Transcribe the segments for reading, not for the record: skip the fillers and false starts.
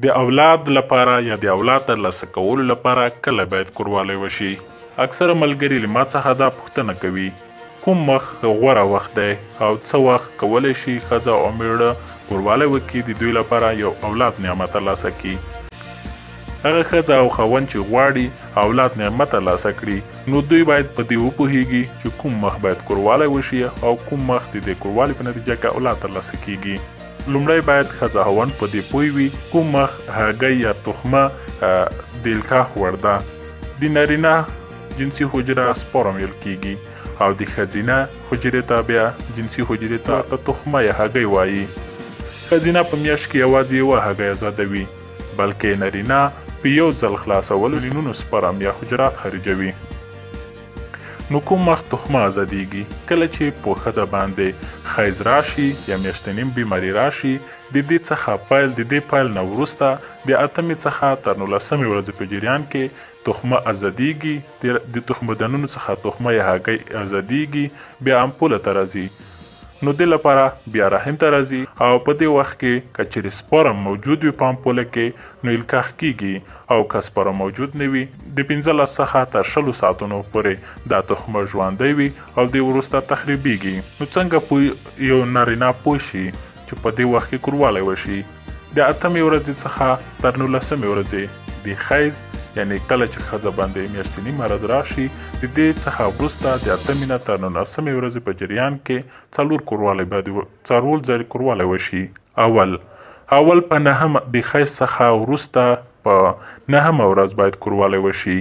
د اولاد لپاره یا د اولاد ترلاسه کولو لپاره کله باید کوروالی وشي؟ اکثره ملګري له ما څخه دا پوښتنه کوي، کوم وخت غوره وخت دی او څه وخت کولی شي ښځه او میړه کوروالی وکړي د دوی لپاره یو اولاد نعمت ترلاسه کړي؟ هغه ښځه او خاوند چې غواړي اولاد نعمت ترلاسه کړي نو دوی باید په دې وپوهیږي چې کوم وخت باید کوروالی وشي او کوم وخت د دې کوروالي په نتیجه کې اولاد ترلاسه کیږي. لومړی باید ښځه خاوند په دې پوه وي کوم مخ هګۍ یا تخمه د القاح وړ ده. د نارینه جنسي حجره سپرم ویل کیږي او د ښځینه حجرې ته بیا جنسي حجرې ته ورته تخمه یا هګۍ وایي. ښځینه په میاشت کې یوازې یوه هګۍ ازادوي، بلکې نارینه په یو ځل خلاصولو میلیونونو سپرم یا حجرات خارجوي. نو کوم وخت تخمه ازادیږي؟ کله چې په ښځه باندې خیز راشي یا میاشتنی بیماری راشي، د دې څخه پیل د دې پیل نه وروسته د اتمې څخه تر نولسمې ورځې په جریان کې تخمه ازادیږي، د تخمدانونو څخه تخمه یا هګۍ ازادیږي، بیا امپوله ته راځي، نو دې لپاره بیا رحم ته راځي او په دې وخت کې که چیرې سپرم موجود وي په امپوله کې نو القاح کیږي او که سپرم موجود نه وي د 15 څخه تر 20 ساعتونو پورې دا تخمه ژوندی وي او دې وروسته تخریبیږي. نو څنګه پوه یو نارینه پوه شي چې په دې وخت کې کوروالی وشي؟ د اتمې ورځې څخه تر نولسمې ورځې د خیز، یعنی کله چې ښځه باندې میاشتنی مرض راشي، د دې څخه وروسته د اتمې نه تر نولسمې ورځې په جریان کې څلور کوروالی باید څلور ځلې کوروالی وشي. اول په نهم د خیز څخه وروسته په نهمه ورځ باید کوروالی وشي.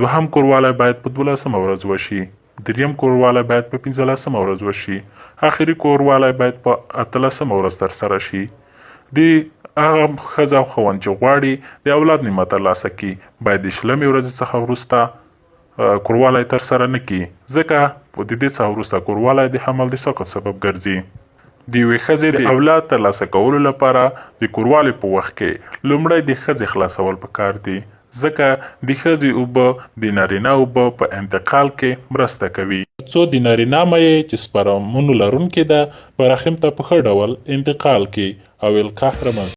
دوهم کوروالی باید په دولسمه ورځ وشي. دریم کوروالی باید په پنځلسمه ورځ وشي. آخري کوروالی باید په اتلسمه ورځ ترسره شي. د هغه ښځه او خاوند چې غواړي د اولاد نعمت ترلاسه کړي باید د شلمې ورځې څخه وروسته کوروالی ترسره نه کړي، ځکه د دې څخه وروسته کوروالی د حمل د سقط سبب ګرځي. د یوې ښځې د اولاد ترلاسه کولو لپاره د کوروالي په وخت کې لومړی د ښځې خلاصول پکار دي، ځکه د ښځې اوبه د نارینه اوبه په انتقال کې مرسته کوي، څو د نارینه مایع چې سپرمونو لرونکې ده په رحم ته په ښه ډول انتقال کړي او القاح رامنځته.